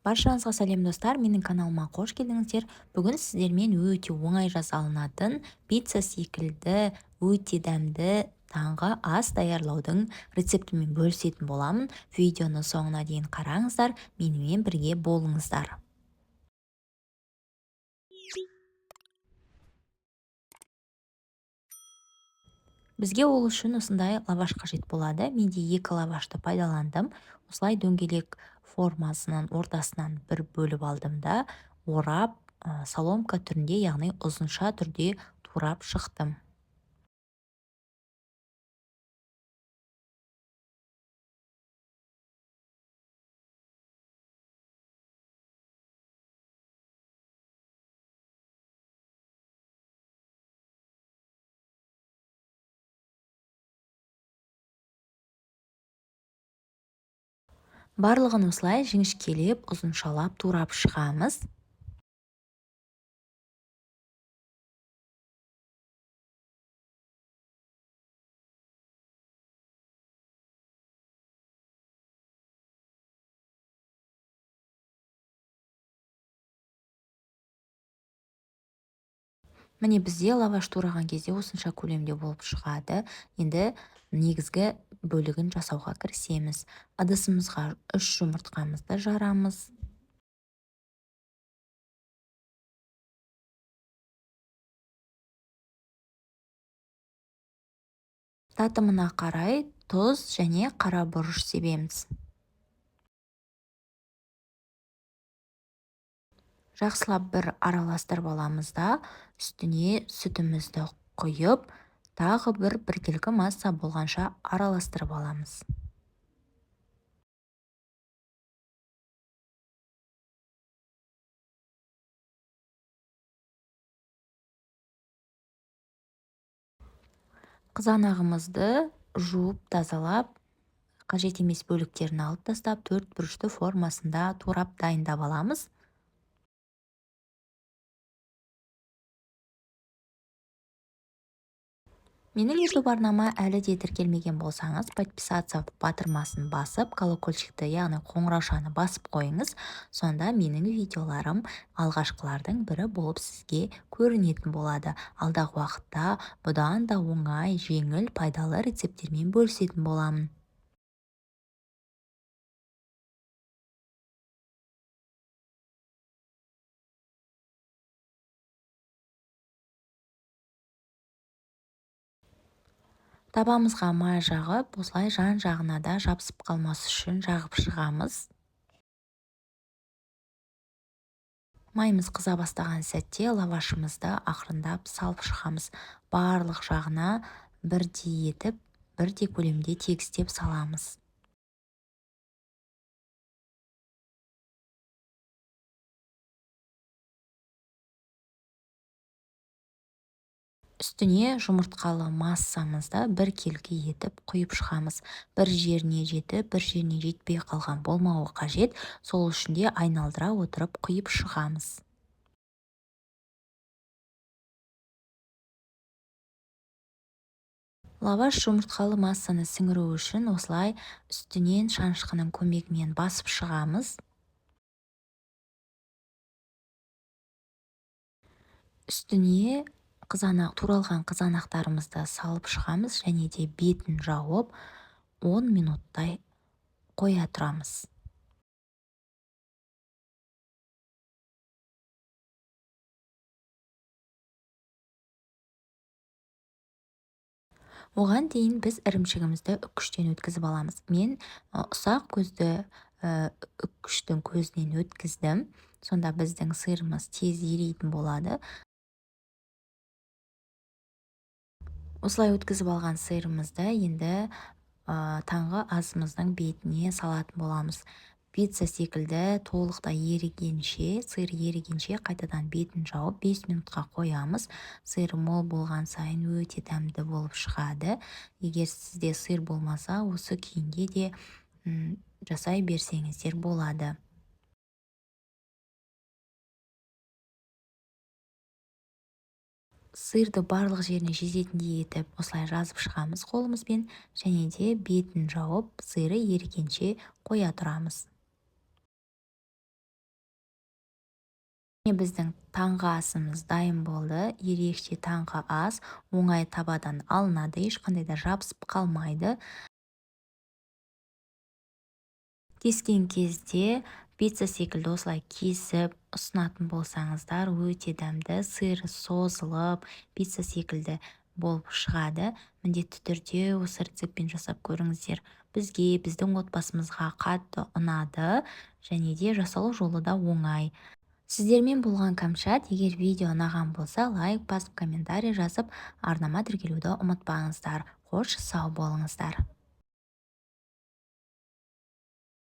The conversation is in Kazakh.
Баршаңызға сәлем, достар! Менің каналыма қош келдіңіздер! Бүгін сіздермен өте оңай жасалынатын пицца секілді өте дәмді таңғы ас даярлаудың рецептімен бөлісетін боламын. Видеоны соңына дейін қараңыздар, менімен бірге болыңыздар. Бізге ол үшін осындай лаваш қажет болады. Менде 2 лавашты пайдаландым. Осылай дөңгелек формасынан ортасынан бір бөліп алдым да, орап, соломка түрінде, яғни ұзынша түрде турап шықтым. Барлығын осылай жіңішкелеп, ұзыншалап турап шығамыз. Міне, бізде лаваш тураған кезде осынша көлемде болып шығады. Енді негізгі бөлігін жасауға кірісеміз. Ыдысымызға 3 жұмыртқамызды жарамыз. Татымына қарай тұз және қара бұрыш себеміз. Жақсылап бір араластырып аламыз да, үстіне сүтімізді құйып, тағы бір біркелкі масса болғанша араластырып аламыз. Қызанағымызды жуып, тазалап, қажет емес бөліктерін алып тастап, 4 бұрышты формасында турап дайындап аламыз. Менің YouTube арнама әлі де тіркелмеген болсаңыз, подписаться батырмасын басып, колокольчикті, яғни қоңыраушаны басып қойыңыз. Сонда менің видеоларым алғашқылардың бірі болып сізге көрінетін болады. Алдағы уақытта бұдан да оңай, жеңіл, пайдалы рецепттермен бөлісетін боламын. Табамызға май жағып, осылай жан-жағына да жабысып қалмас үшін жағып шығамыз. Майымыз қыза бастаған сәтте лавашымызды ақырындап салып шығамыз. Барлық жағына бірдей етіп, бірдей көлемде тегістеп саламыз. Үстіне жұмыртқалы массамызды біркелкі етіп құйып шығамыз. Бір жеріне жетіп, бір жеріне жетпей қалған болмауы қажет. Сол үшін де айналдыра отырып құйып шығамыз. Лаваш жұмыртқалы массаны сіңіру үшін осылай үстінен шанышқының көмегімен басып шығамыз. Үстіне туралған қызанақтарымызды салып шығамыз және де бетін жауып 10 минуттай қоя тұрамыз. Оған дейін біз ірімшігімізді үккіштен өткізіп аламыз. Мен ұсақ көзді үккіштің көзінен өткіздім. Сонда біздің сырымыз тез ерейтін болады. Осылай өткізіп алған сырымызды енді таңғы асымыздың бетіне салатын боламыз. Пицца секілді толықтай ерігенше, сыр ерігенше қайтадан бетін жауып 5 минутқа қоямыз. Сыр мол болған сайын өте дәмді болып шығады. Егер сізде сыр болмаса, осы күйінде де жасай берсеңіздер болады. Сырды барлық жеріне жететіндей етіп осылай жазып шығамыз қолымызбен және де бетін жауып сыры ерігенше қоя тұрамыз. Міне, біздің таңғы асымыз дайын болды. Ерекше таңғы ас оңай табадан алынады, ешқандай да жабысып қалмайды. Кескен кезде пицца секілді осылай кесіп ұсынатын болсаңыздар, өте дәмді, сыры созылып, пицца секілді болып шығады. Міндетті түрде осы рецептпен жасап көріңіздер. Бізге, біздің отбасымызға қатты ұнады және де жасалу жолы да оңай. Сіздермен болған Кәмшат. Егер видео ұнаған болса, лайк басып, комментарий жазып, арнама тіркелуді ұмытпаңыздар. Қош, сау болыңыздар.